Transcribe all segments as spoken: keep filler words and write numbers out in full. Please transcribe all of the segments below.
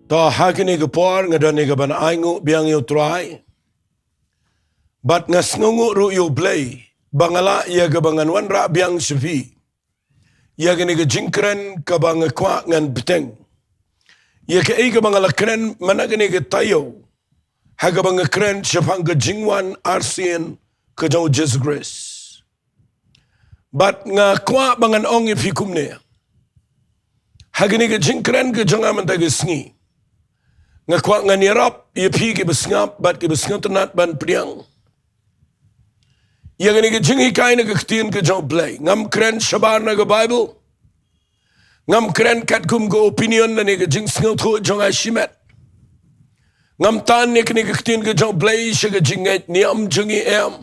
To ha kine ki por nga don ïa kaban ainguh biang ïa u Trai. Bad nga sngewnguh ruh ïa u Blei ba nga lah ïa kaban wanrah biang sha phi ïa kane ka jingkren kaba nga kwah ngan bteng ïa kaei kaba nga la kren mynta kane ka taïew, ha kaba nga kren shaphang ka jingwan arsien ka jong u Jisu Khrist. Bad nga kwah ba ngan ong ïa phi kumne. Ha kane ka jingkren ka jong nga mynta ka sngi, nga kwah ngan ïarap ïa phi kiba sngap bad kiba sngewtynnat ban pdiang ïa kane ka jinghikai na ka ktien ka jong u Blei. Ngam kren shabar na ka Baibl. Ngam kren katkum ka opinion lane ka jingsngewthuh jong nga shimet. Ngam tan ïa kane ka ktien ka jong u Blei sha ka jingngeit niam jong ngi, em.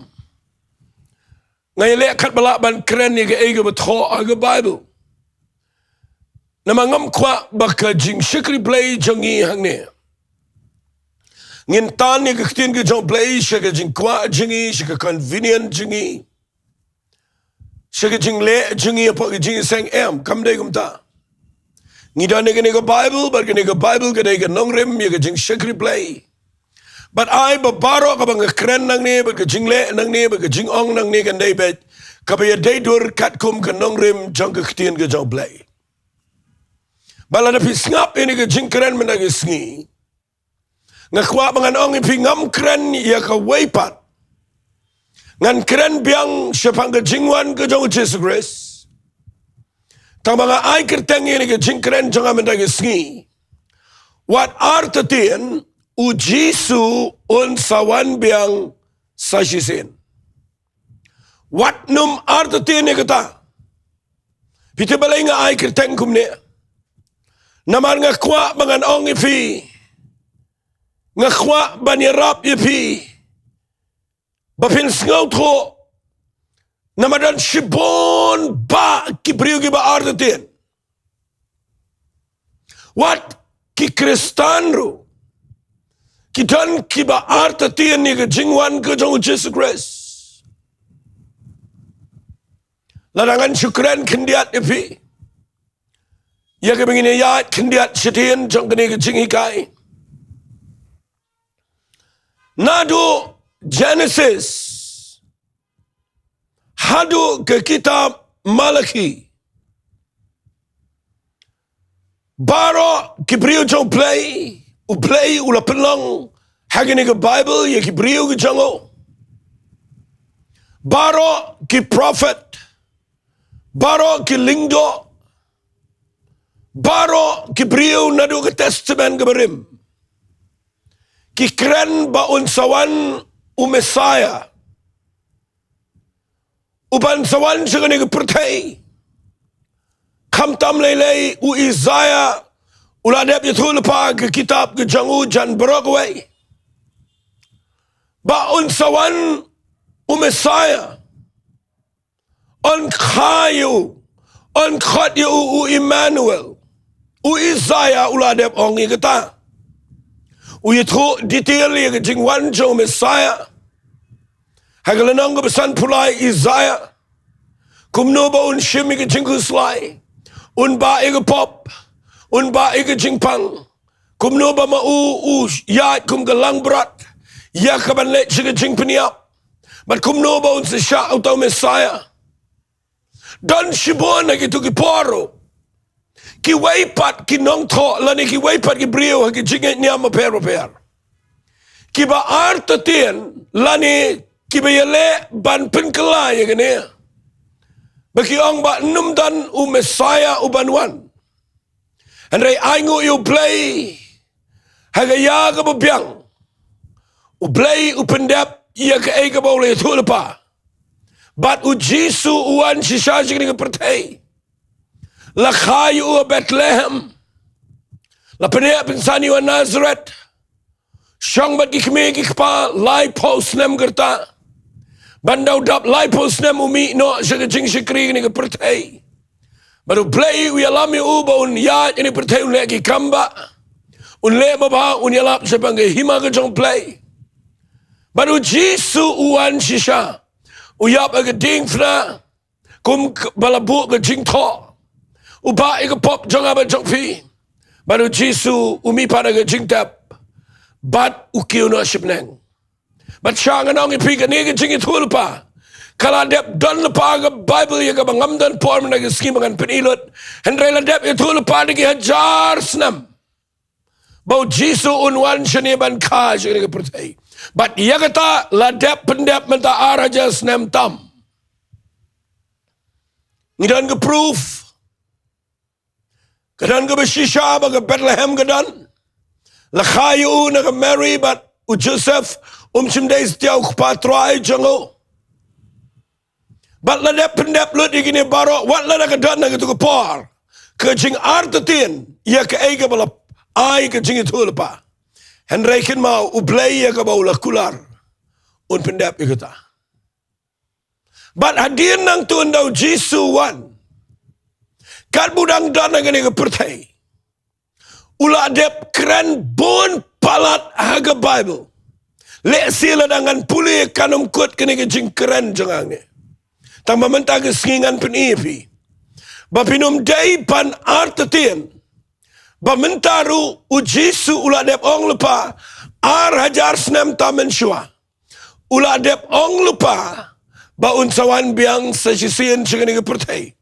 Nga ïaleh katba lah ban kren ïa kaei kaba thoh ha ka Baibl. Namar ngam kwah ba ka jingshakri Blei jong ngi hangne, ngin tan ïa ka ktien ka jong u Blei sha ka jingkwah jong ngi, sha ka convenient jong ngi, sha ka jingleh jong ngi hapoh ka jingïaseng, em. Kam dei kumta. Ngi don ïa kane ka Baibl bad kane ka Baibl ka dei ka nongrim ïa ka jingshakri Blei. Bad ai ba baroh kaba nga kren nangne bad ka jingleh nangne bad ka jingong nangne kan dei beit kaba ïadei dur katkum ka nongrim jong ka ktien ka jong u Blei. Bad lada phi sngap ïa kane ka jingkren mynta ka sngi, nga kwah ba ngan ong ïa phi, ngam kren ïa kawei pat. Ngan kren biang shaphang ka jingwan ka jong u Jisu Khrist. Tangba nga ai kyrteng ïa kane ka jingkren jong nga mynta ka sngi: Wat artatien, u Jisu un sa wan biang sa shisien. Wat nym artatien ïa kata. Phi tip balei nga ai kyrteng kumne? Namar nga kwah ba ngan ong ïa phi, nga kwah ban ïarap ïa phi ba phin sngewthuh. Namar don shibun bah ki briew kiba artatien. Wat ki Khristan ruh ki don kiba artatien ïa ka jingwan ka jong u Jisu Khrist. Lada ngan shu kren khyndiat ïa phi ïa kaba ngin ïaid khyndiat shatei jong kane ka jinghikai, naduh Genesis haduh ka kitab Malaki, baroh ki briew jong u Blei, u Blei u la pynlong ha kane ka Baibl ïa ki briew ki jong u. Baroh ki prophet, baroh ki lyngdoh, baroh ki briew naduh ka Testament kaba rim, ki kren ba un sa wan u Messiah, uban sa wan sha kane ka pyrthei. Khamtam lei lei u Isaiah u la dep ïathuh lypa ha ka kitab ka jong u, jan baroh kawei, ba un sa wan u Messiah. Un kha ïa u, un khot ïa u, u Immanuel. U Isaiah u la dep ong ïa kata. U ïathuh detail ïa ka jingwan jong u Messiah ha ka lynnong kaba sanphew lai Isaiah. Kumno ba un shim ïa ka jingkhuslai, un bah ïa ka pop, un bah ïa ka jingpang. Kumno ba ma u u ïaid kum ka langbrot ïa kaban leit sha ka jingpynïap. Bad kumno ba un sa shah uta u Messiah. Don shibun ha kito ki por ruh kiwei pat ki nongthoh lane kiwei pat ki briew ha ki jingngeit niam bapher bapher kiba artatien lane kiba ïaleh ban pynkylla ïa kane, ba ki ong ba nym don u Messiah uban wan. Hynrei ainguh ïa u Blei, ha ka ïa kaba biang, u Blei u pyndep ïa kaei kaba u la ïathuh lypa. Bad u Jisu u wan shisha sha kane ka pyrthei. La kha ïa u ha Bethlehem. La pyneh pynsan ïa u ha Nazareth. Shong bad ki kmie ki kpa laiphew snem ka rta. Ban da u dap laiphew snem u mih noh sha ka jingshakri kane ka pyrthei. Bad u Blei u ïalam ïa u ba un ïaid ha kane ka pyrthei, un leh ki kam bah, un leh babha, un ïalap shaphang ka hima ka jong u Blei. Bad u Jisu u wan shisha, u ïap ha ka diengphna, kum k-, ba la buh ka jingthoh. U bah ïa ka pop jong nga bad jong phi. Bad u Jisu u mih pat na ka jingtep bad u kiew noh sha bneng. Bad sha nga ong ïa phi, kane ka jingïathuhlypa ka la dep don lypa ha ka Baibl ïa kaba ngam don por mynta ka sngi ba ngan pyni lut. Hynrei la dep ïathuhlypa da ki hajar snem ba u Jisu un wan shane ban kha sha kane ka pyrthei. Bad ïa kata la dep pyndep mynta ar hajar snem tam. Ngi don ka proof. Ka don kaba shisha ba ka Bethlehem ka don. La kha ïa u na ka Mary bad u Joseph, um shym dei satia u kpa trai jong u. Bad la dep pyndep lut ïa kine baroh, wat la da ka don na katu ka por ka jingartatien ïa kaei kaba la ai ka jingïathuhlypa. Hynrei kynmaw, U Blei ïa kaba u la kular un pyndep ïa kata. Bad hadien nangta ynda u Jisu wan, katba u dang don ha kane ka pyrthei, u la dep kren bun palat ha ka Baibl. Lehse lada ngan pule kan ym kut kane ka jingkren jong nga. Tang ba mynta ka sngi ngan pyni ïa phi ba phin ym dei ban artatien ba mynta ruh u Jisu u la dep ong lypa ar hajar snem tam mynshuwa. U la dep ong lypa ba un sa wan biang sa shisien sha kane ka pyrthei.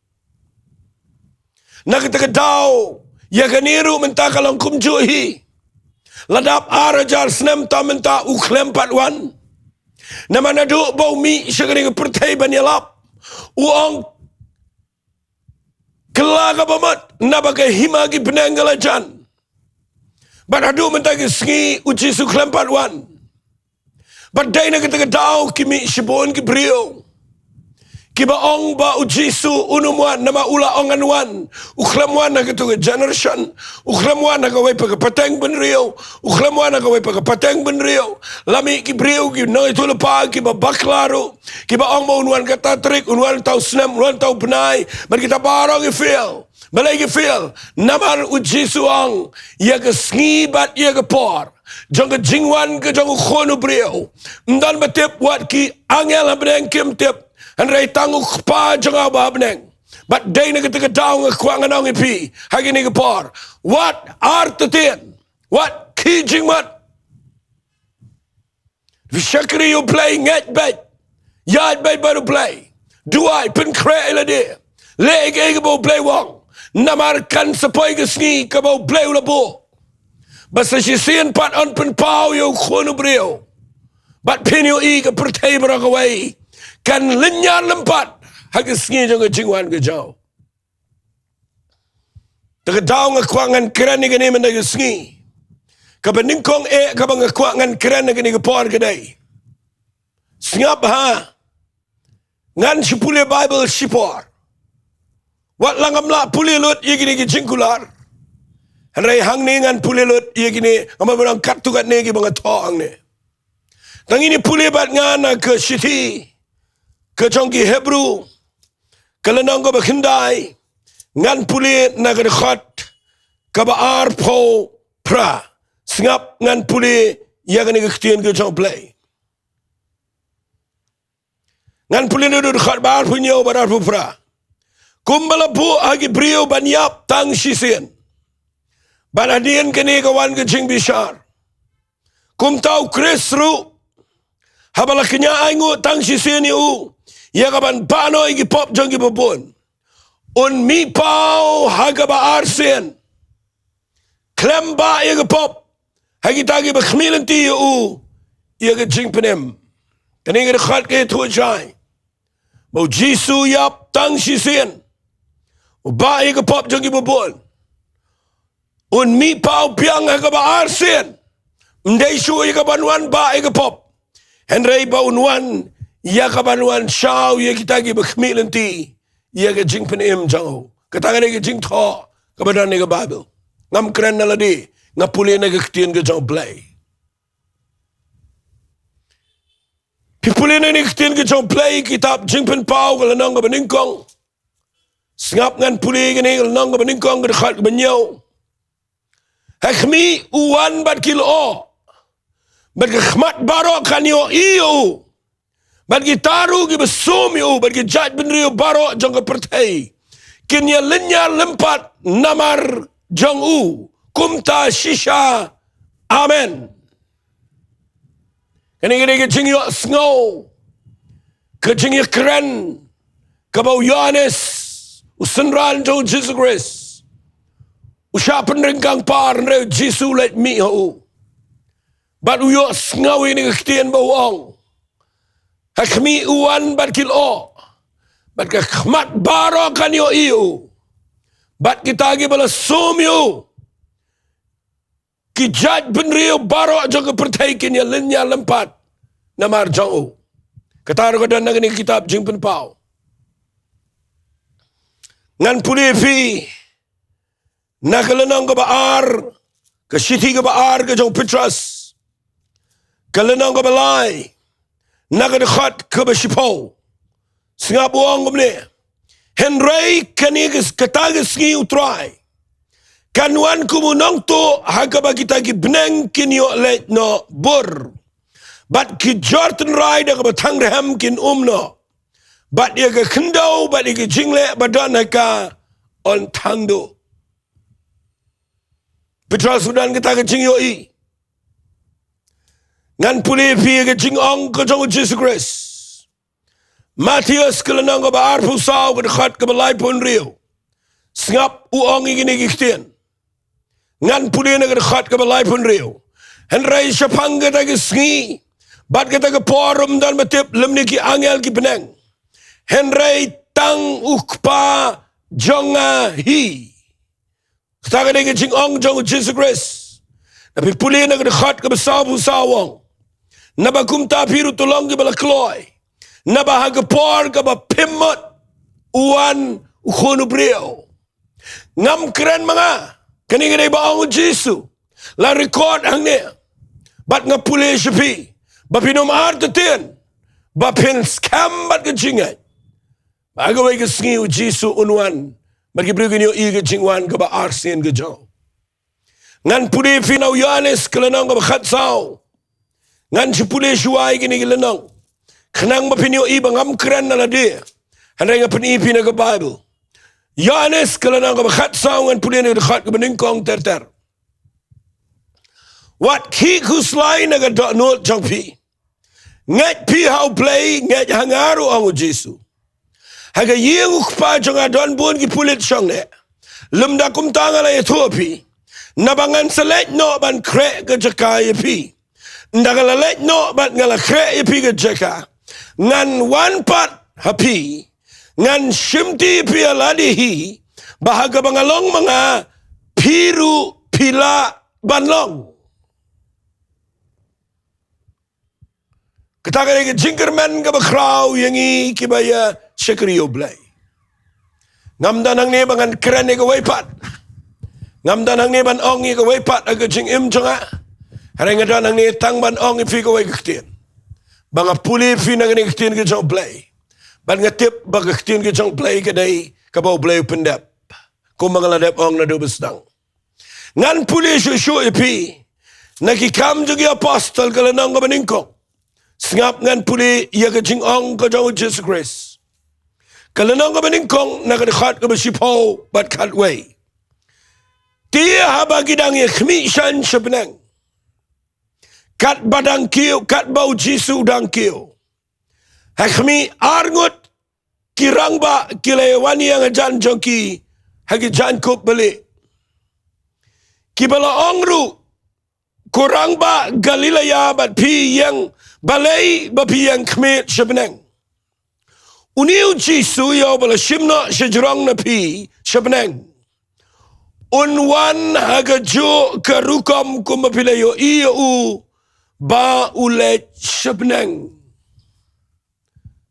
Na kata ka daw, ïa kane ruh mynta ka long kumjuh hi. La dap ar hajar snem tam mynta u khlem pat wan. Namar naduh ba u mih sha kane ka pyrthei ban ïalap, u ong, kylla kaba mut, naba ka hima ki bneng ka la jan. Bad haduh mynta ka sngi u Jisu khlem pat wan. Bad dei na kata ka daw ki mih shibun ki briew kiba ong ba u Jisu un ym wan, namar u la ong ngan wan, u khlem wan ha katu ka generation, u khlem wan ha kawei pat ka pateng bynriew, u khlem wan ha kawei pat ka pateng bynriew. La mih ki briew ki nongïathuhlypa kiba bakla ruh, kiba ong ba un wan kata tarik, un wan tau snem, un wan tau bnai, bad kita baroh ki fail. Balei ki fail? Namar u Jisu u ong, ïa ka sngi bad ïa ka por jong ka jingwan ka jong u Khun u briew, ym don ba tip, wat ki angel ha bneng kim tip, hynrei tang u Kpa jong nga uba ha bneng. Bad dei na kata ka daw nga kwah ngan ong ïa phi ha kane ka por, wat artatien, wat khih jingmut. Phi shakri ïa U Blei, ngeit beit, ïaid beit bad U Blei, duwai, pynkhreh ïa lade, leh ïa kaei kaba U Blei u ong. Namar kan sa poi ka sngi kaba U Blei u la buh ba sa shisien pat yn pynpaw ïa u Khun u briew, bad phin ïohi ka pyrthei baroh kawei kan lynñiar lympat ha ka sngi jong ka jingwan ka jong u. Te ka daw nga kwah ngan kren ïa kane mynta ka sngi. Kaba nyngkong eh kaba nga kwah ngan kren ïa kane ka por ka dei, sngap ha, ngan shu pule Baibl shipor. Wat la ngam lah pule lut ïa kine ki jingkular, hynrei hangne ngan pule lut ïa kine, ngam lah ban ong katto katne kiba nga thoh hangne. Tang ngin ïa pule bad nga na ka shithi ka jong ki Hebru, ka lynnong kaba khyndai, ngan pule na ka dkhot kaba arphew phra. Sngap, ngan pule ïa kane ka ktien ka jong U Blei. Ngan pule na ka dkhot ba arphew hynñiew bad arphew phra. Kumba la buh ha ki briew ban ïap tang shisien, bad hadien kane ka wan ka jingbishar, kumta u Khrist ruh, haba la kñia ainguh tang shisien ïa u ïa ka ban bah noh ïa ki pop jong kiba bun, un mih paw ha kaba arsien, khlem bah ïa ka pop ha kita kiba khmih lynti ïa u ïa ka jingpynim. Kane ka dkhot ka ïathuh shai ba u Jisu u ïap tang shisien, u bah ïa ka pop jong kiba bun, un mih paw biang ha kaba arsien. Ym dei shuh ïa ka ban wan bah ïa ka pop, hynrei ba un wan ïa ka ban wan shaw ïa kita kiba khmih lynti ïa ka jingpynim jong u. Kata ka dei ka jingthoh kaba don ha ka Baibl. Ngam kren na lade, nga pule na ka ktien ka jong U Blei. Phi pule na ka ktien ka jong U Blei, kitab Jingpynpaw ka lynnong kaba nyngkong. Sngap, ngan pule kane ka lynnong kaba nyngkong ka dkhot kaba hynñiew. Ha khmih u wan bad ki lyoh, bad ka khmat baroh kan ïohi ïa u, bad kita ruh kiba sum ïa u, bad ki jaitbynriew baroh jong ka pyrthei kin ïa lynñiar lympat namar jong u. kumta shisha. Amen. Kane ka dei ka jingïohsngew, ka jingïakren kaba u Ïoannis, u synran jong u Jisu Khrist, u shah pynryngkang par, hynrei u Jisu u leit mih ha u. Bad u ïohsngew ïa kane ka ktien ba u ong, ha khmih u wan bad ki lyoh, bad ka khmat baroh kan ïohi ïa u, bad kita kiba la sum ïa u, ki jaitbynriew baroh jong ka pyrthei kin ïalynñiar lympat namar jong u. Kata ruh ka don na kane ka kitab Jingpynpaw. Ngan pule ïa phi na ka lynnong kaba ar, ka shithi kaba ar ka jong u Petros, ka lynnong kaba lai, na ka dkhot kaba shiphew. Sngap, u ong kumne: Hynrei kane ka, kata ka sngi u Trai kan wan kum u nongtuh, ha kaba kita ki bneng kin ïoh leit noh bur, bad ki jor tynrai da kaba thang rhem kin um noh, bad ïa ka khyndew bad ïa ka jingleh ba don ha ka yn thang duh. Petros u don kata ka jingïohi. Ngan pule ïa phi ïa ka jingong ka jong u Jisu Khrist. Mathaios ka lynnong kaba arphew saw, ka dkhot kaba laiphew hynriew. Sngap, u ong ïa kine ki ktien. Ngan pule na ka dkhot kaba laiphew hynriew. Hynrei shaphang kata ka sngi bad kata ka por ym don ba tip, lymne ki angel ki bneng, hynrei tang u Kpa jong nga hi. Kata ka dei ka jingong jong u Jisu Khrist. Lada phi pule na ka dkhot kaba sawphew saw, u ong: Naba kumta phi ruh to long kiba la kloi, naba ha ka por kaba phim mut u wan u Khun u briew. Ngam kren ma nga, kane ka dei ba ong u Jisu. La record hangne. Bad nga pule sha phi ba phin ym artatien, ba phin skhem bad ka jingngeit ba ha kawei ka sngi u Jisu un wan, bad ki briew kin ïohi ka jingwan kaba arsien ka jong u. Ngan pule ïa phi na u Ïoannis ka lynnong kaba khatsaw. Ngan shu pule shuwa ïa kine ki lynnong, khnang ba phin ïohi ba ngam kren na lade, hynrei nga pyni ïa phi na ka Baibl. Ïoannis ka lynnong kaba khatsaw, ngan pule na ka dkhot kaba nyngkong ter ter. Wat khih khuslai na ka dohnud jong phi. Ngeit phi ha U Blei, ngeit ha nga ruh, ong u Jisu. Ha ka ïing U Kpa jong nga don bun ki pulit shongneh. Lymda kumta nga la ïathuh ïa phi, naba ngan sa leit noh ban khreh ka jaka ïa phi. Ynda nga la leit noh bad nga la khreh ïa phi ka jaka, ngan wan pat ha phi, ngan shimti ïa phi ha lade hi, ba ha kaba nga long ma nga, phi ruh phi lah ban long. Kata ka dei ka jingkyrmen kaba khraw ïa ngi kiba ïa shakri ïa U Blei. Ngam don hangne ba ngan kren ïa kawei pat. Ngam don hangne ban ong ïa kawei pat ha ka jingim jong nga. Hynrei nga don hangne tang ban ong ïa phi kawei ka ktien, ba nga pule ïa phi na kane ka ktien ka jong U Blei. Bad nga tip ba ka ktien ka jong U Blei ka dei kaba U Blei u pyndep, kumba nga la dep ong naduh ba sdang. Ngan pule shuh shuh ïa phi na Ki Kam jong ki Apostol, ka lynnong kaba nyngkong. Sngap, ngan pule ïa ka jingong ka jong u Jisu Khrist, ka lynnong kaba nyngkong, na ka dkhot kaba shiphew bad khatwei. Te haba ki dang ïakhmih shan sha bneng, katba dang kiew, katba u Jisu u dang kiew, ha khmih, arngut ki rangbah ki la ïawan ïeng hajan jong ki ha ki jaiñkup balieh. Kiba la ong ruh, ko rangbah Galilaïa, bad phi ïeng balei ba phi ïeng khmih sha bneng? Une u Jisu ïa uba la shim noh shajrong na phi sha bneng, un wan ha kajuh ka rukom kumba phi la ïohi ïa u ba u leit sha bneng.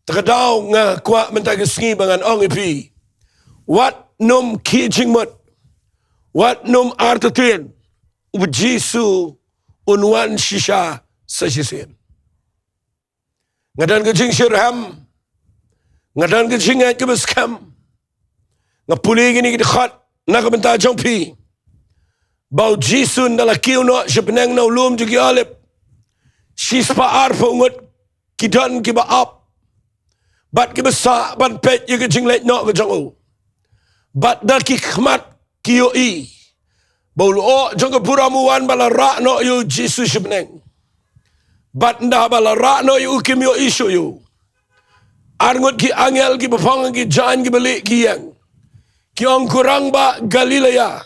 Te ka daw nga kwah mynta ka sngi ba ngan ong ïa phi, wat nym khih jingmut, wat nym artatien, u Jisu un wan shisha sa shisien. Nga don ka jingshitrhem, nga don ka jingngeit kaba skhem. Nga pule kine ki dkhot na ka bynta jong phi, ba u Jisu ynda la kiew noh sha bneng na u lum jong ki Olib, shispah arphew ngut ki don kiba ap bad kiba sah ban peit ïa ka jingleit noh ka jong u. Bad da ki khmat ki ïohi, ba u lyoh jong ka burom u wan bad la rah noh ïa u Jisu sha bneng. Bad ynda ba la rah noh ïa u kim ïohi shuh ïa u. Arngut ki angel kiba phong ha ki jaiñ kiba lieh ki ïeng. Ki ong, ko rangbah Galilea,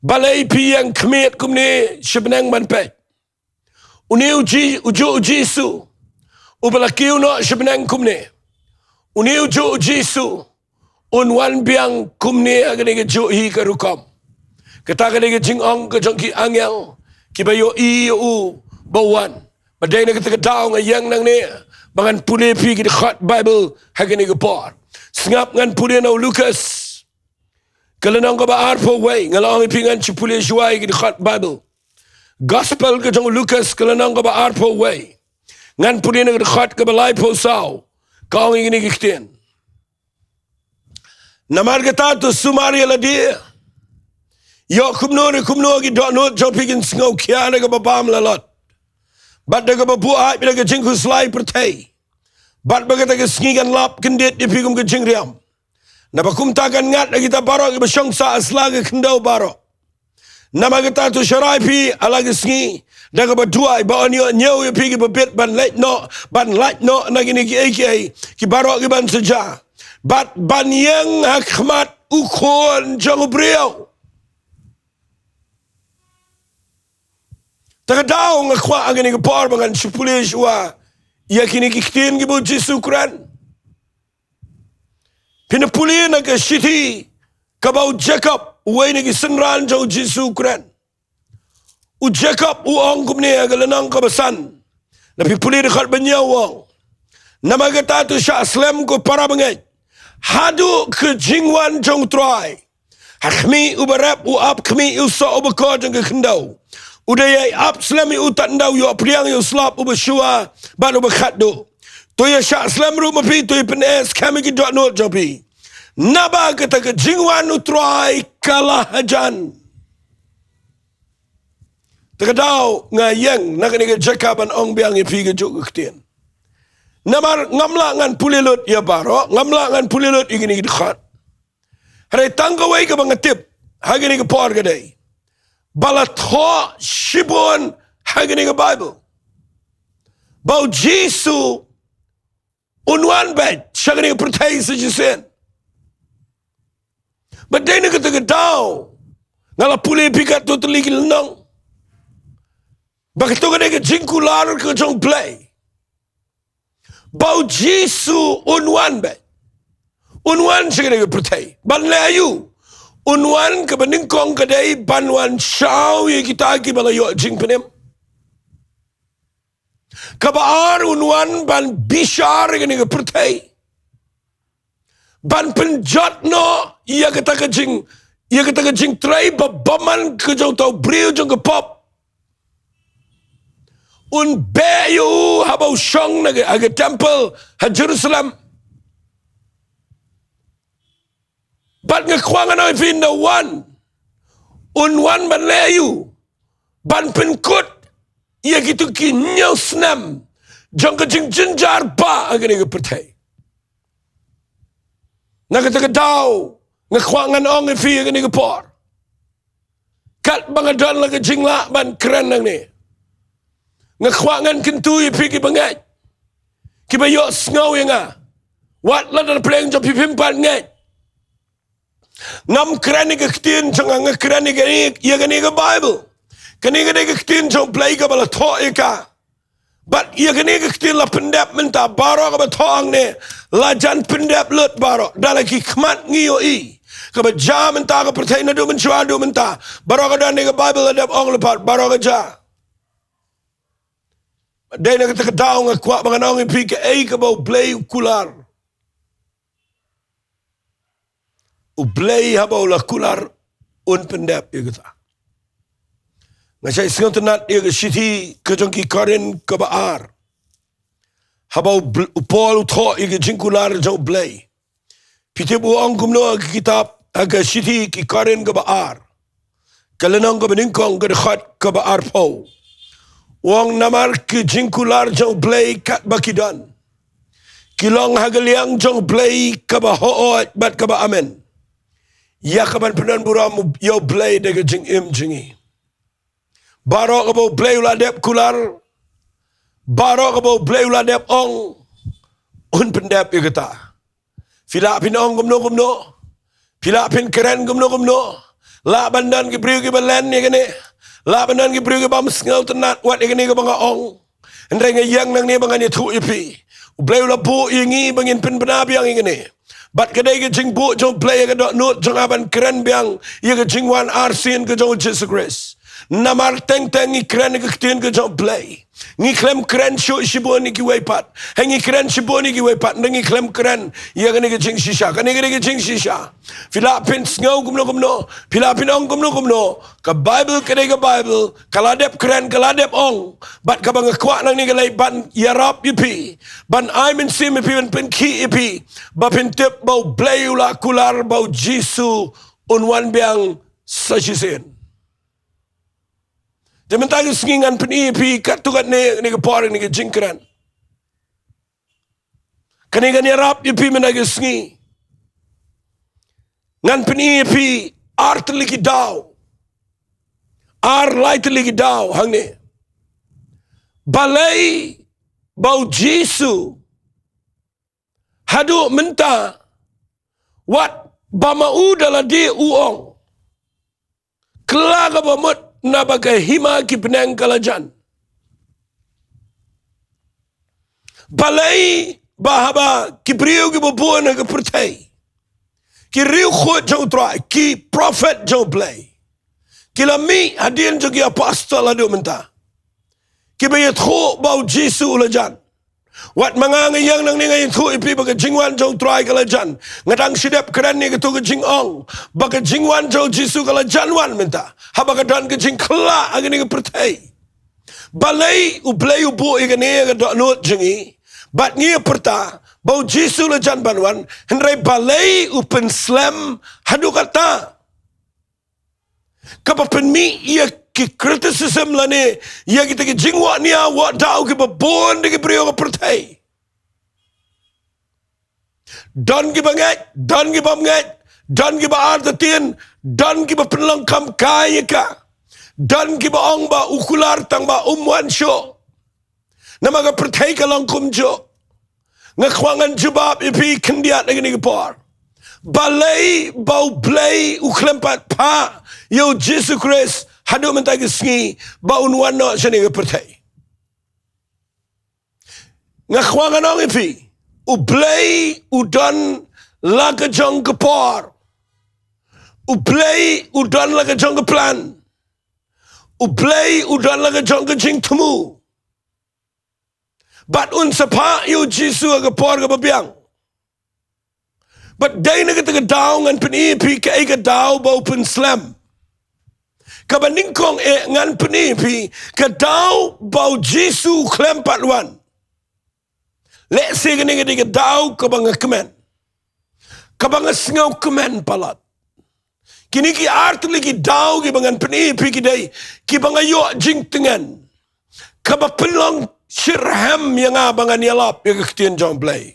balei phi ïeng khmied kumne sha bneng ban peit? Une u Ji-, u juh u Jisu uba la kiew noh sha bneng kumne. Une u juh u Jisu un wan biang kumne ha kane ka juh hi ka rukom. Kata ka dei ka jingong ka jong ki angel kiba ïohi ïa u ba wan. Bad dei na kata ka daw nga ïeng nangne ba ngan pule ïa phi ki dkhot Baibl ha kane ka por. Sngap, ngan pule na u Lukas ka lynnong kaba arphew wei, nga la ong ïa phi ngan shu pule shuwa ïa ki dkhot Baibl. Gospel ka jong u Lukas ka lynnong kaba arphew wei, ngan pule na ka dkhot kaba laiphew saw. Ka ong ïa kine ki ktien: Namar kata to sumar ïa lade, ïoh kumno re kumno ki dohnud jong phi kin sngew khia da kaba bam la lot, bad da kaba buaid da ka jingkhuslai pyrthei, bad ba kata ka sngi kan lap kyndit ïa phi kum ka jingriam. Naba kumta kan ngat ha kita baroh kiba shong sah ha sla ka khyndew baroh. Namar kata to sharai phi ha la ka sngi da kaba duwai, ba yn ïoh ñiew ïa phi kiba bit ban leit noh, ban lait noh na kine kiei kiei ki baroh kiban sa jia, bad ban ïeng ha khmat u Khun jong u briew. Ta ka daw nga kwah ha kane ka por ba ngan shu pule shuwa ïa kine ki ktien kiba u Jisu u kren. Phin pule na ka shithi kaba u Jakob, uwei na ki synran jong u Jisu u kren. U Jakob u ong kumne ha ka lynnong kaba san, lada phi pule dkhot ba hynñiew u ong: Namar kata to shah slem ko para bangeit haduh ka jingwan jong u Trai. Ha khmih u barep u ap khmih ïa u soh uba kor jong ka khyndew. U dei ïai ap slem ïa u tad ynda u ïoh pdiang ïa u slap uba shuwa bad uba khatduh. To ïa shah slem ruh ma phi, to ïa pyneh skhem ïa ki dohnud jong phi, naba kata ka jingwan u Trai ka la hajan. Ta ka daw nga ïeng na kane ka jaka ban ong biang ïa phi kajuh ka ktien. Namar ngam lah ngan pule lut ïa baroh, ngam lah ngan pule lut ïa kine ki dkhot. Hynrei tang kawei kaba nga tip ha kane ka por ka dei ba la thoh shibun ha kane ka Baibl ba u Jisu un wan beit sha kane ka pyrthei sa shisien. Bad dei na kata ka daw nga la pule ïa phi katto katne ki lynnong ba kato ka dei ka jingkular ka jong U Blei. Ba u Jisu un wan beit, un wan sha kane ka pyrthei. Ban leh aïu? Un wan, kaba nyngkong ka dei ban wan shaw ïa kita kiba la ïoh jingpynim. Kaba ar, un wan ban bishar ïa kane ka pyrthei, ban pynjot noh ïa kata ka jing, ïa kata ka jingtrei ba bymman ka jong uta u briew jong ka pop. Un beh ïa u haba u shong na ka, ha ka temple ha Jerusalem. Bad nga kwah ngan ong ïa phi, un wan, un wan ban leh aïu? Ban pynkut ïa kito ki hynñiew snem jong ka jingjynjar ba ha kane ka pyrthei. Na kata ka daw nga kwah ngan ong ïa phi ha kane ka por, katba nga don la ka jinglah ban kren nangne, nga kwah ngan kyntu ïa phi ki bangeit, kiba ïohsngew ïa nga. Wat la don pyrshah jong phi phim pat ngeit. Ngam kren ïa ka ktien jong nga, nga kren ïa kane, ïa kane ka Baibl. Kane ka dei ka ktien jong U Blei kaba la thoh ïa ka. Bad ïa kane ka ktien la pyndep mynta, baroh kaba thoh hangne la jan pyndep lut baroh. Da la ki khmat ngi ïohi kaba jia mynta ha ka pyrthei naduh mynshuwa haduh mynta. Baroh ka don ha ka Baibl, la dep ong lypa, baroh ka jia. Dei na kata ka daw nga kwah ba ngan ong ïa phi kaei kaba U Blei u kular. U Blei haba u la kular un pyndep ïa kata. Nga shait sngewtynnad ïa ka shithi ka jong ki Korinth kaba ar. Haba u Bl-, u Paul u thoh ïa ka jingkular jong U Blei, phi tip u ong kumno ha ka kitab, ha ka shithi ki Korinth kaba ar, ka lynnong kaba nyngkong, ka dkhot kaba arphew? U ong, namar ki jingkular jong U Blei katba ki don, ki long ha ka liang jong U Blei kaba hooid bad kaba amen. ïa ka ban pyndonburom ïa U Blei da ka jingim jong ngi. Baroh kaba U Blei u la dep kular, baroh kaba U Blei u la dep ong, un pyndep ïa kata. Phi lah phin ong kumno kumno, phi lah phin kren kumno kumno, lah ban don ki briew kiba len ïa kane, lah ban don ki briew kiba ym sngewtynnat wat ïa kane kaba nga ong. Hynrei nga ïeng nangne ba ngan ïathuh ïa phi, U Blei u la buh ïa ngi ba ngin pynbna biang ïa kane. Bad ka dei ka jingbuh jong U Blei ïa ka dohnud jong nga ban kren biang ïa ka jingwan arsien ka jong U Jisu Khrist. Namar teng teng ngi kren ïa ka ktien ka jong U Blei, ngi khlem kren shuh shibun ïa kiwei pat, hynrei ngi kren shibun ïa kiwei pat, hynrei ngi khlem kren ïa kane ka jingshisha. Kane ka dei ka jingshisha. Phi lah phin sngew kumno kumno, phi lah phin ong kumno kumno, ka Baibl ka dei ka Baibl, ka la dep kren, ka la dep ong. Bad kaba nga kwah nangne ka dei ban ïarap ïa phi, ban ai mynsiem ïa phi, ban pynkhih ïa phi, ba phin tip ba U Blei u la kular ba U Jisu un wan biang sa shisien. Te mynta ka sngi ngan pyni ïa phi katto katne, ne ka por, ne ka jingkren. Kane kan ïarap ïa phi mynta ka sngi. Ngan pyni ïa phi ar tylli ki daw, ar lai tylli ki daw hangne. Balei ba U Jisu haduh mynta, wat ba ma u da lade u ong, kylla kaba mut naba ka hima ki bneng ka la jan. Balei ba haba ki briew kiba bun ha ka pyrthei, ki riewkhuid jong U Trai, ki prophet jong U Blei, ki la mih hadien jong ki apostol haduh mynta, kiba ïathuh ba U Jisu u la jan. Wat ma nga nga ïeng nangne nga ïathuh ïa phi ba ka jingwan jong U Trai ka la jan, nga dang shu dep kren ïa kato ka jingong ba ka jingwan jong U Jisu ka la jan wan mynta, haba ka don ka jingkylla ha kane ka pyrthei. Balei U Blei u buh ïa kane ha ka dohnud jong ngi? Bad ngi pyrta ba U Jisu u la jan ban wan, hynrei balei u pynslem haduh katta? Kaba pynmih ïa ki criticism lane ïa kita ki jingwad nia wad daw kiba bun da ki briew ha ka pyrthei. Don kiba ngeit, don kiba ym ngeit, don kiba artatien, don kiba pynlong kam kai ïa ka, don kiba ong ba u kular tang ba um wan shuh. Namar ka pyrthei ka long kumjuh. Nga kwah ngan jubab ïa phi khyndiat ha kane ka por. Balei ba U Blei u khlem pat phah ïa U Jisu Khrist haduh mynta ka sngi ba un wan noh shane ka pyrthei? Nga kwah ngan ong ïa phi, U Blei u don la ka jong ka por. U Blei u don la ka jong ka plan. U Blei u don la ka jong ka jingthmu. Bad un sa phah ïa U Jisu ha ka por kaba biang. Bad dei na kata ka daw ngan pyni ïa phi kaei ka daw ba u pynslem. Kaba nyngkong eh ngan pyni ïa phi ka daw ba U Jisu u khlem pat wan. Lehse kane ka dei ka daw kaba nga kmen, kaba nga sngewkmen palat. Kine ki ar tylli ki daw kiba ngan pyni ïa phi ki dei kiba nga ïoh jingtngen, kaba pynlong shitrhem ïa nga ba ngan ïalap ïa ka ktien jong U Blei.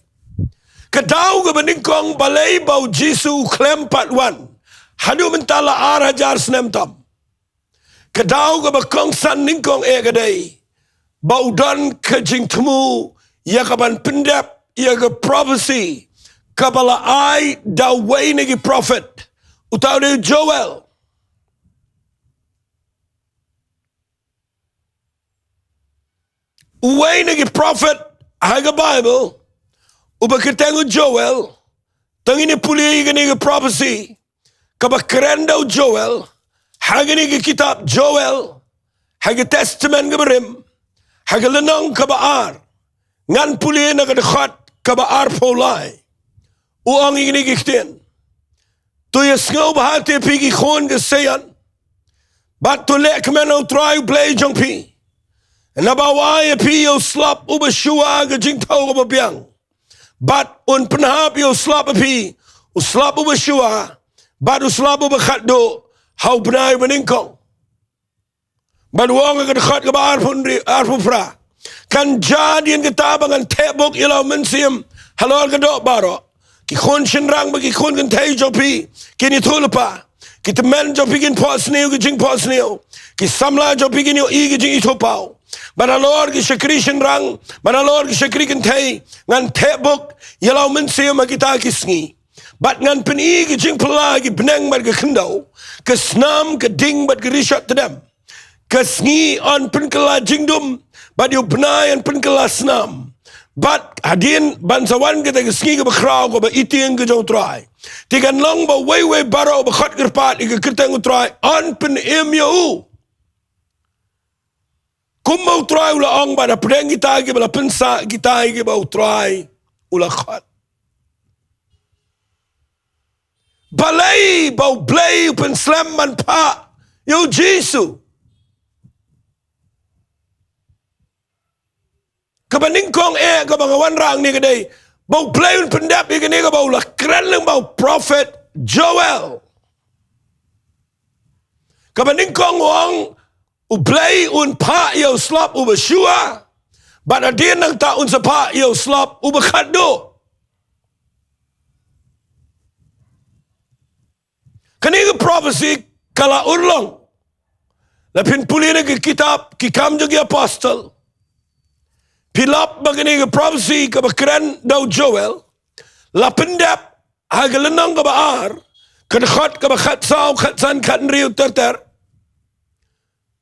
Ka daw kaba nyngkong, balei ba U Jisu u khlem pat wan haduh mynta la ar hajar snem tam. Ka daw kaba kongsan nyngkong eh ka dei ba u don ka jingthmu ïa ka ban pyndep ïa ka prophecy kaba la ai da uwei na ki prophet, uta u dei u Joel. Uwei na ki prophet ha ka Bible uba kyrteng u Joel. Tang ngin ïa pule ïa kane ka prophecy kaba kren da u Joel ha kane ka kitab Joel, ha ka Testament kaba rim, ha ka lynnong kaba ar. Ngan pule na ka dkhot kaba arphew lai. U ong ïa kine ki ktien: To ïasngewbha te phi ki khun ka Sion, bad to lehkmen ha U Trai U Blei jong phi, naba u ai ïa phi ïa u slap uba shuwa ka jingthaw kaba biang. Bad un pynhap ïa u slap ïa phi, u slap uba shuwa bad u slap uba khatduh, ha u bnai uba nyngkong. Bad u ong ha ka dkhot kaba arphew hynriew, arphew phra: Kan jia hadien kata ba ngan theh buk ïa la u mynsiem halor ka doh baroh, Ki khun shynrang bad ki khun kynthei jong phi kin ithuh lypa. Ki tymmen jong phi kin phohsniew ki jingphohsniew. Ki samla jong phi kin ïohi ki jingithuhpaw. Bad halor ki shakri shynrang, bad halor ki shakri kynthei, ngan theh buk ïa la u Mynsiem ha kita ki sngi. Bad ngan pyni ki jingphylla ha ki bneng bad ka khyndew, ka snam, ka ding bad ka rishot tdem. Ka sngi yn pynkylla jingdum, bad ïa u bnai yn pynkylla snam. Bad hadien ban sa wan kata ka sngi kaba khraw kaba ïa ka tieng ka jong u Trai, te kan long ba uwei uwei baroh uba khot kyrpad ïa ka kyrteng u Trai yn pynim ïa u. Kumba u Trai u la ong bad hapdeng kita kiba la pynsah, kita kiba u Trai u la khot. Balei ba u Blei u pynslem ban phah ïa u Jisu? Kaba nyngkong eh kaba nga wanrah hangne ka dei ba u Blei un pyndep ïa kane kaba u la kren lyngba u prophet Joel. Kaba nyngkong u ong u Blei un phah ïa u slap uba shuwa, bad hadien nangta un sa phah ïa u slap uba khatduh. Kane ka prophecy ka la urlong. Lada phin pule na ka kitab Ki Kam jong ki Apostol, phin lap ba kane ka prophecy kaba kren da u Joel la pyndep ha ka lynnong kaba ar, ka dkhot kaba khatsaw, khatsan, khathynriew ter ter.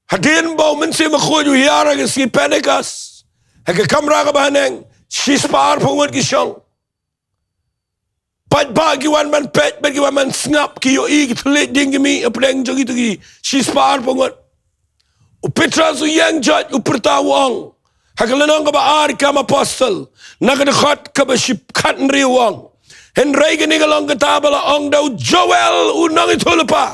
Hadien ba u Mynsiem Bakhuid u hiar ha ka sngi Pentekost ha ka kamra kaba haneng, shispah arphew ngut ki shong. Paidbah ki wan ban peit bad ki wan ban sngap, ki ïohi ki thylliej dieng ki mih hapdeng jong kito ki shispah arphew ngut. U Petros u ïeng jait, u pyrta u ong ha ka lynnong kaba ar Ki Kam Apostol, na ka dkhot kaba shi khathynriew u ong: Hynrei kane ka long kata ba la ong da u Joel u nongïathuhlypa.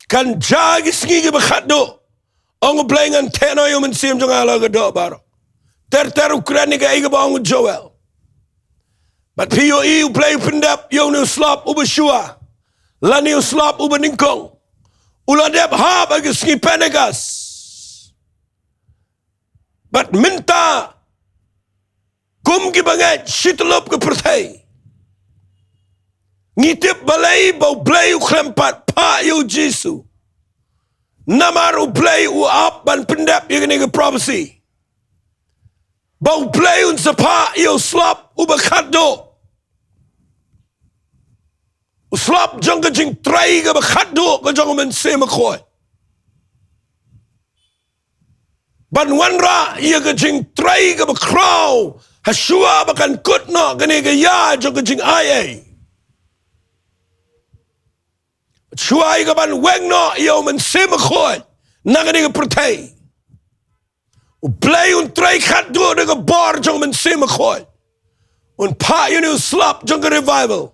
Kan jia ha ki sngi kiba khatduh, ong u Blei, ngan theh noh ïa u Mynsiem jong nga halor ka doh baroh. Ter ter u kren ïa kaei kaba ong u Joel. Bad phi ïohi u Blei u pyndep ïa une u slap uba shuwa lane u slap uba nyngkong. U la dep hap ha ka sngi Pentekost. Bad mynta, kum ki bangeit shi tyllup ka pyrthei, ngi tip balei ba u Blei u khlem pat phah ïa u Jisu. Namar u Blei u ap ban pyndep ïa kane ka prophecy ba u Blei un sa phah ïa u slap uba khatduh. U slap jong ka jingtrei kaba khatduh ka jong u Mynsiem Bakhuid, ban wanrah ïa ka jingtrei kaba khraw, ha shuwa ba kan kut noh kane ka ïa jong ka jingai ei. Shuwa ïa kaban weng noh ïa u Mynsiem Bakhuid na kane ka pyrthei, u Blei un trei khatduh da ka bor jong u Mynsiem Bakhuid, un phah ïa une u slap jong ka revival.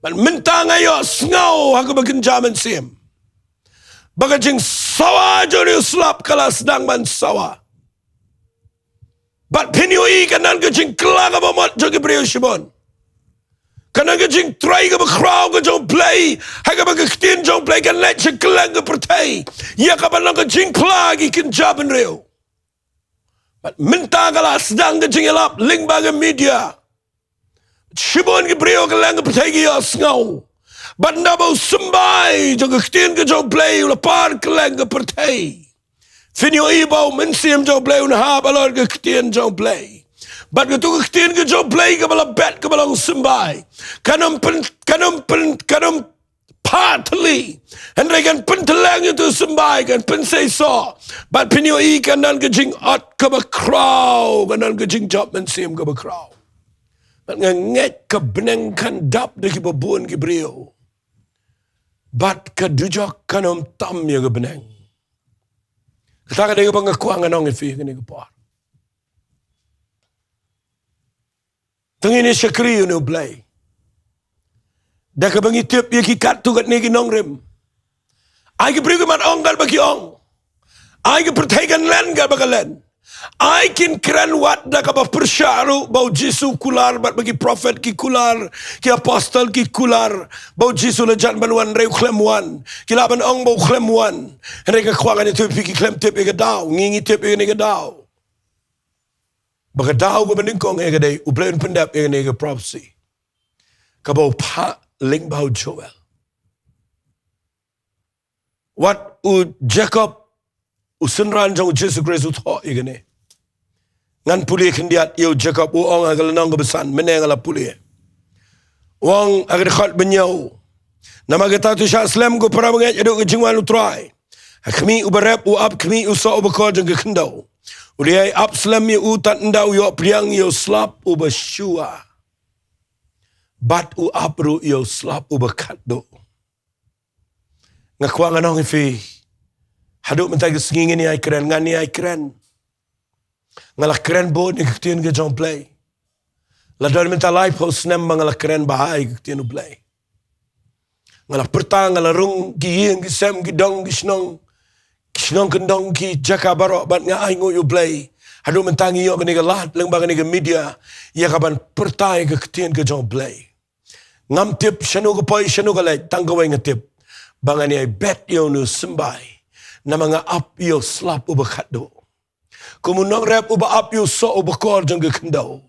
Bad mynta nga ïohsngew ha kaba kynja mynsiem ba ka jingsawa jong une u slap ka la sdang ban sawa. Bad phin ïohi kan don ka jingkylla kaba mut jong ki briew shibun. Kan don ka jingtrei kaba khraw ka jong u Blei, ha kaba ka ktien jong u Blei kan leit sha kylleng ka pyrthei, ïa kaban long ka jingphla ha ki kynja bynriew. Bad mynta ka la sdang ka jingïalap lyngba ka media. Shibun ki briew ha kylleng ka pyrthei ki ïohsngew. Bad naba u symbai jong ka ktien ka jong u Blei u la par kylleng ka pyrthei, phin ïohi ba u Mynsiem jong u Blei un hap halor ka ktien jong u Blei. Bad kato ka ktien ka jong u Blei kaba la bet kaba long symbai, kan ym pyn, kan ym pyn, kan ym phah thylli, hynrei kan pyntylleng ïa uto u symbai, kan pynseisoh. Bad phin ïohi kan don ka jingot kaba khraw, kan don ka jingjop mynsiem kaba khraw. Bad nga ngeit ka bneng kan dap da kiba bun ki briew. Bad ka dujok kan ym tam ïa ka bneng. Kata ka dei kaba nga kwah ngan ong ïa phi kane ka por. Te ngin ïa shakri ïa une u Blei da kaba ngi tip ïa ki katto katne ki nongrim. Ai ki briew ki mat ong katba ki ong. Ai ki pyrthei kan len katba ka len. Ai kin kren wat da kaba pyrshah ruh ba u Jisu u kular bad ba ki prophet ki kular, ki apostol ki kular, ba u Jisu u la jan ban wan hynrei u khlem wan. Ki lah ban ong ba u khlem wan. Hynrei nga kwah ngan ïathuh ïa phi, ki khlem tip ïa ka daw, ngi ngi tip ïa kane ka daw. Ba ka daw kaba nyngkong ïa ka dei, U Blei un pyndep ïa kane ka prophecy kaba u phah lyngba u Joel. Wat u Jakob, u synran jong u Jisu Khrist, u thoh ïa kane. Ngan pule khyndiat ïa u Jakob, u ong ha ka lynnong kaba san, mynne nga la pule. U ong ha ka dkhot ba hynñiew: Namar kata to shah slem ko para bangeit haduh ka jingwan u Trai. Ha khmih uba rep, u ap khmih u soh uba kor jong ka khyndew. U dei ïa ap slem ïa u, tad ynda u ïoh pdiang ïa u slap uba shuwa, bad u ap ruh ïa u slap uba khatduh. Nga kwah ngan ong ïa phi, haduh mynta ka sngi ngin ïai kren, ngan ïai kren. Nga la kren bun ïa ka ktien ka jong U Blei. La don mynta laiphew snem ba nga la kren bha ïa ka ktien U Blei. Nga la pyrta, nga la rung ki ïing ki sem, ki dong ki shnong, ki shnong kyndong, ki jaka baroh, bad nga ainguh ïa U Blei. Haduh mynta ngi ïoh kane ka lad lyngba kane ka media ïa kaban pyrta ïa ka ktien ka jong U Blei. Ngam tip shano ka poi, shano ka leit, tang kawei nga tip, ba ngan ïai bet ïa une u symbai, namar nga ap ïa u slap uba khatduh. Kum u nongrep uba ap ïa u soh uba kor jong ka khyndew,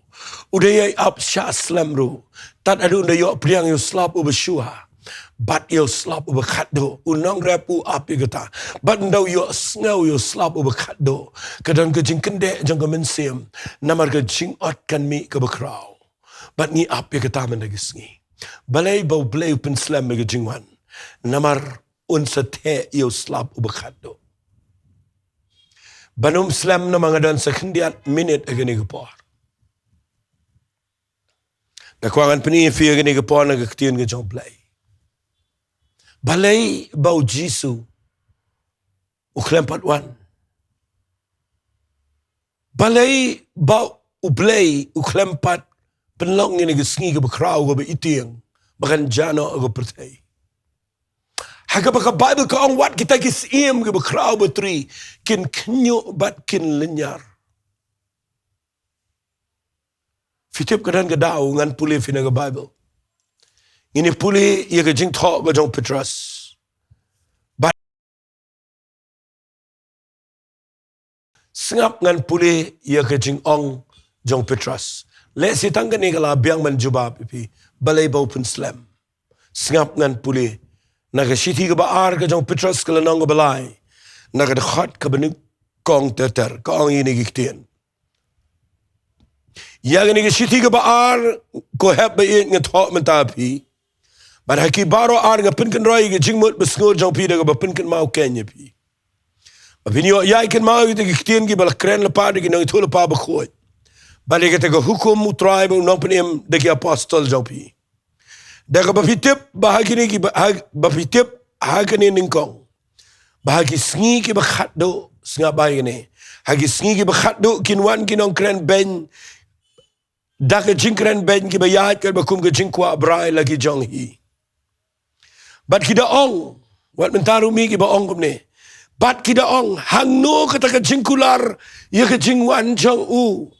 u dei ïa ap shah slem ruh, tad haduh un da ïoh pdiang ïa u slap uba shuwa, bad ïa u slap uba khatduh. U nongrep u ap ïa kata, bad un da ïoh sngew ïa u slap uba khatduh. Ka don ka jingkyndit jong ka mynsiem, namar ka jingot kan mih kaba khraw. Bad ngi ap ïa kata mynta ka sngi. Balei ba U Blei u pynslem ïa ka jingwan? Namar un sa theh ïa u slap uba khatduh. Ban ym slem, namar nga don sa khyndiat minit ha kane ka por. Nga kwah ngan pyni ïa phi ha kane ka por na ka ktien ka jong U Blei. Balei ba U Jisu u khlem pat wan? Balei ba U Blei u khlem pat pynlong ïa kane ka sngi kaba khraw kaba itieng ba kan jia noh ha ka pyrthei? Ha kaba ka Baibl ka ong, wat kita ki syiem kiba khraw batri kin khynñiuh bad kin lynñiar. Phi tip ka don ka daw ngan pule ïa phi na ka Baibl. Ngin ïa pule ïa ka jingthoh ka jong u Petros. Sngap ngan pule ïa ka jingong jong u Petros. Lehse tang kane ka la biang ban jubab ïa phi, balei ba u pynslem. Sngap ngan pule na ka shithi kaba ar ka jong u Petros, ka lynnong kaba lai, na ka dkhot kaba nyngkong ter ter, ka ong ïa kine ki ktien. Ïa kane ka shithi kaba ar, ko hep ba ïeit, nga thoh mynta ïa phi. Bad ha ki baroh ar nga pynkynroi ïa ka jingmut basngur jong phi da kaba pynkynmaw keiñ ïa phi, ba phin ïoh ïai kynmaw ïa kita ki ktien kiba la kren lypa da ki nongïathuhlypa bakhuid, bad ïa kata ka hukum u Trai bad u Nongpynim da ki apostol jong phi. Da kaba phi tip ba ha kine ki ba, ha, ba phi tip ha kane nyngkong, ba ha ki sngi kiba khatduh, sngap bha ïa kane, ha ki sngi kiba khatduh kin wan ki nongkren beiñ da ka jingkren beiñ kiba ïaid katba kum ka jingkwah brai la ki jong hi. Bad ki da ong, wat mynta ruh mih kiba ong kumne. Bad ki da ong, hangno kata ka jingkular ïa ka jingwan jong u?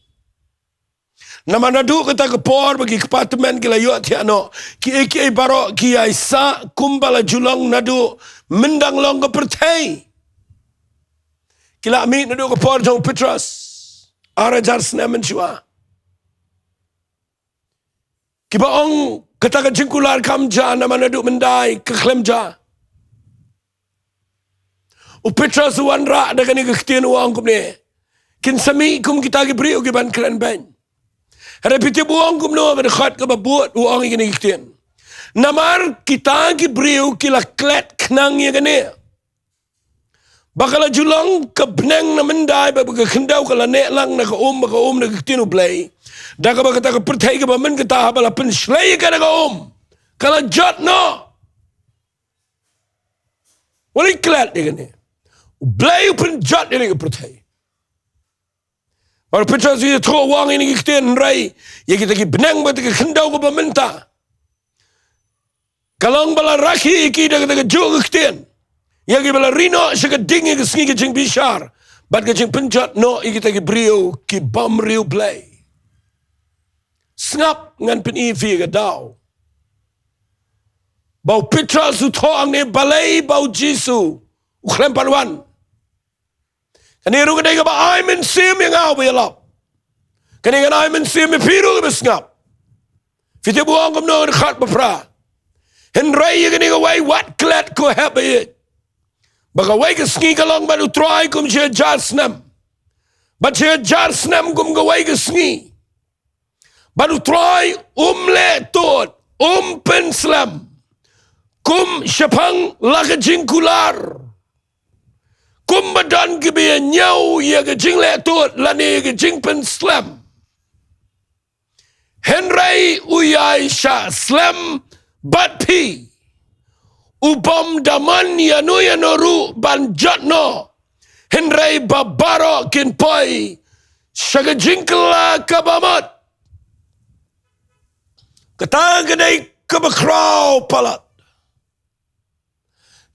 Namar naduh kata ka por ba ki kpa tymmen ki la ïohthiah noh, kiei kiei baroh ki ïai sah kumba la ju long naduh myndang long ka pyrthei. Ki la mih naduh ka por jong u Petros, ar hajar snem mynshuwa. Kiba ong kata ka jingkular kam jia namar naduh myndai ka khlem jia. U Petros u wanrah da kane ka ktien, u ong kumne, kin sa mih kum kita ki briew kiban kren beiñ. Hynrei phi tip u ong kumno ha ka dkhot kaba bud, u ong ïa kine ki ktien: Namar kita ki briew ki la klet khnang ïa kane, ba ka la ju long ka bneng na myndai, ba ka khyndew ka la neh lang na ka um, ba ka um na ka ktien U Blei, da kaba kata ka pyrthei kaba mynta haba la pynshlei ïa ka da ka um, ka la jot noh. Wat la klet ïa kane, U Blei u pynjot ïa kane ka pyrthei. Bad u Petros u ïathuh, u ong ïa kine ki ktien: Hynrei ïa kita ki bneng bad ka khyndew kaba mynta, ka long ba la rakhe ïa ki da kata kajuh ka ktien, ïa kiba la ri noh sha ka ding ïa ka sngi ka jingbishar bad ka jingpynjot noh ïa kita ki briew ki bym riewblei. Sngap ngan pyni ïa phi ka daw ba u Petros u thoh hangne balei ba u Jisu u khlem pat wan. Kane ruh ka dei kaba ai mynsiem ïa nga uba ïalap. Kane ngan ai mynsiem ïa phi ruh kiba sngap. Phi tip u ong kumno ha dkhot ba phra? Hynrei ïa kane kawei wat klet ko hep ïa. Ba kawei ka sngi ka long bad u Trai kum shi hajar snem. Bad shi hajar snem kum kawei ka sngi. Bad u Trai um leh tud, um pynslem. Kum shaphang la ka jingkular. Kumba don kiba ïa ñiew ïa ka jingleh tud lane ïa ka jingpynslem. Hynrei u ïai shah slem bad phi. U bym da mon ïano ïano ruh ban jot noh. Hynrei ba baroh kin poi sha ka jingkylla kaba mut. Kata ka dei kaba khraw palat.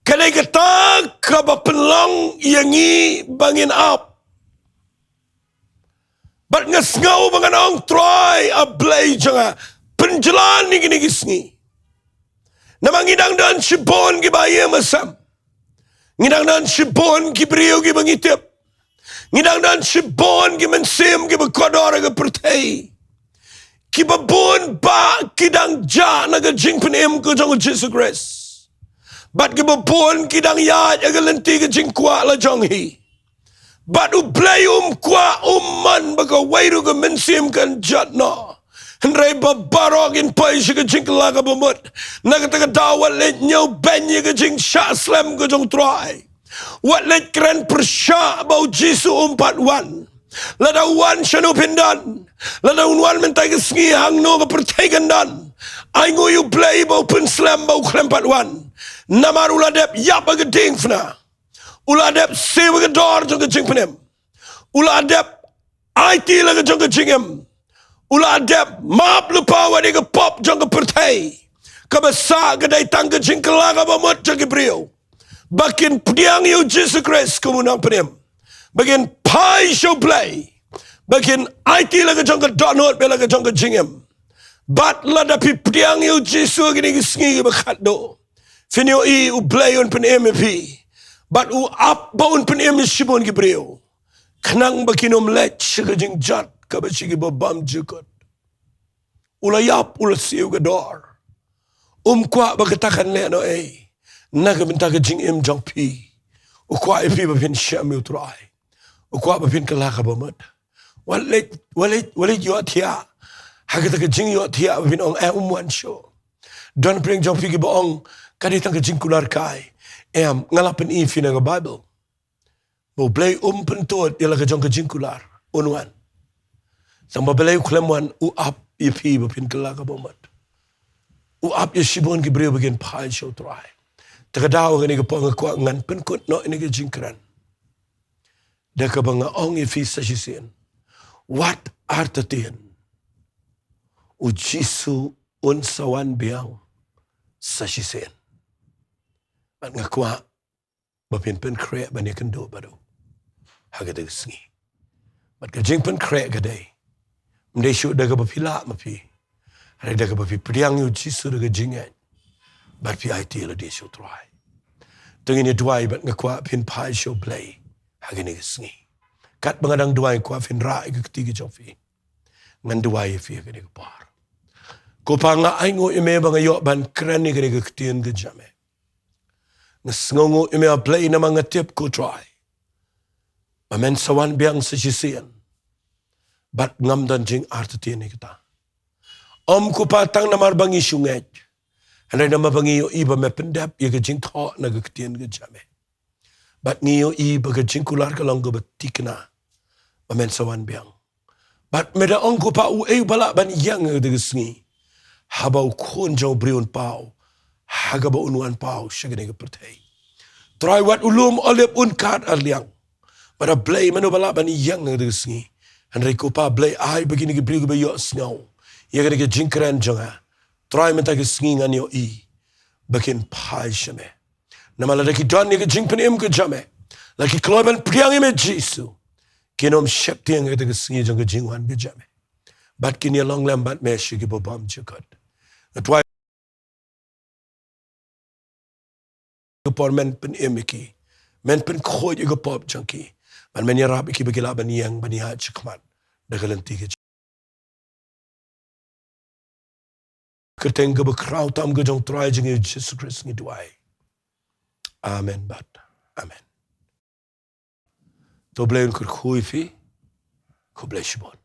Ka dei kata kaba pynlong ïa ngi ba ngin ap. Bad nga sngew ba ngan ong Trai, A Blei jong nga, pynjlan ïa kine ki sngi. Namar ngi dang don shibun kiba ïa masam. Ngi dang don shibun ki briew kiba ngi tip. Ngi dang don shibun ki mynsiem kiba kordor ha ka pyrthei. Kiba bun ba ki dang jah na ka jingpynim ka jong u Jisu Khrist. Bad kiba bun ki dang ïaid ha ka lynti ka jingkwah la jong hi. Bad U Blei um kwah, um mon ba kawei ruh ka mynsiem kan jot noh. Hynrei ba baroh kin poi sha ka jingkylla kaba mut. Na kata ka daw wat leit ñiewbeiñ ïa ka jingshah slem ka jong u Trai. Wat leit kren pyrshah ba u Jisu um pat wan. Lada u wan shano phin don. Lada un wan mynta ka sngi hangno ka pyrthei kan don. Ainguh ïa U Blei ba u pynslem ba u khlem pat wan. Namar u la dep ïap ha ka diengphna. U la dep siew ha ka dor jong ka jingpynim. U la dep aiti la ka jong ka jingim. U la dep map lypa wat ïa ka pop jong ka pyrthei. Kaba sah ka dei tang ka jingkylla kaba mut jong ki briew. Ba kin pdiang ïa u Jisu Khrist kum u nongpynim. Ba kin phai sha U Blei. Ba kin aiti la ka jong ka dohnud bad la ka jong ka jingim. Bad lada phi pdiang ïa u Jisu ha kine ki sngi kiba khatduh. Phin ïohi U Blei un pynim ïa phi. Bad u ap ba un pynim ïa shibun ki briew. Khnang ba kin ym leit sha ka jingjot kaba sha kiba bymjukut. U la ïap, u la siew ha ka dor. Um kwah ba kata kan leh noh ei. Na ka bynta ka jingim jong phi. U kwah ïa phi ba phin shem ïa u Trai. U kwah ba phin kylla kaba mut. Wat leit, wat leit, wat leit ïohthiah. Ha kata ka jingïohthiah ba phin ong eh um wan shuh. Don pyrshah jong phi kiba ong ka dei tang ka jingkular kai. Em, nga la pyni ïa phi na ka Baibl. Ba U Blei um pyntud ïa la ka jong ka jingkular. Un wan. Tang ba U Blei u khlem wan u ap ïa phi ba phin kylla kaba mut. U ap ïa shibun ki briew ba kin phai sha u Trai. Te ka daw kane ka por nga kwah ngan pynkut noh ïa kane ka jingkren. Da kaba nga ong ïa phi sa shisien. Wat artatien. U Jisu un sa wan biang sa shisien. Bad nga kwah ba phin pynkhreh ban ïakynduh bad u. Ha kata ka sngi. Bad ka jingpynkhreh ka dei. Ym dei shuh da kaba phi lah ma phi. Hynrei da kaba phi pdiang ïa u Jisu da ka jingngeit. Bad phi aiti lade sha u Trai. Te ngin ïa duwai bad nga kwah phin phai sha u Blei. Ha kane ka sngi. Katba nga dang duwai kwah phin rah ïa ka kti ka jong phi. Ngan duwai ïa phi ha kane ka por. Ko Pa nga ainguh ïa me ba nga ïoh ban kren ïa kane ka ktien ka jong me. Nga sngewnguh ïa me A Blei namar nga tip ko Trai. Ba men sa wan biang sa shisien. Bad ngam don jingartatien ïa kata. Ym ko Pa tang namar ba ngi shu ngeit. Hynrei namar ba ngi ïohi ba me pyndep ïa ka jingthoh na ka ktien ka jong me. Bad ngi ïohi ba ka jingkular ka long kaba thikna. Ba men sa wan biang. Bad me da ong ko Pa uei uba lah ban ïeng ha kata ka sngi. Haba u Khun jong u briew un paw. Ha kaba un wan paw sha kane ka pyrthei. Trai wat u lum Olib un kad ar liang. Bad A Blei mano ba lah ban ïeng ha kata ka sngi. Hynrei ko Pa Blei ai ba kine ki briew kiba ïohsngew. Ïa kane ka jingkren jong nga. Trai mynta ka sngi ngan ïohi. Ba kin phai sha me. Namar lada ki don ïa ka jingpynim ka jong me. La ki kloi ban pdiang ïa me Jisu. Kin ym sheptieng ïa kata ka sngi jong ka jingwan ka jong me. Bad kin ïa long lem bad me sha kiba bymjukut. Nga duwai ka por men pynim ïa ki. Men pynkhuid ïa ka pop jong ki. Bad men ïarap ïa ki ba ki lah ban ïeng ban ïaid shakhmat. Da ka lynti ka jong kyrteng kaba khraw tam ka jong Trai jong ngi Jisu Khrist ngi duwai. Amen bad amen. To Blei un kyrkhu ïa phi. Khublei shibun.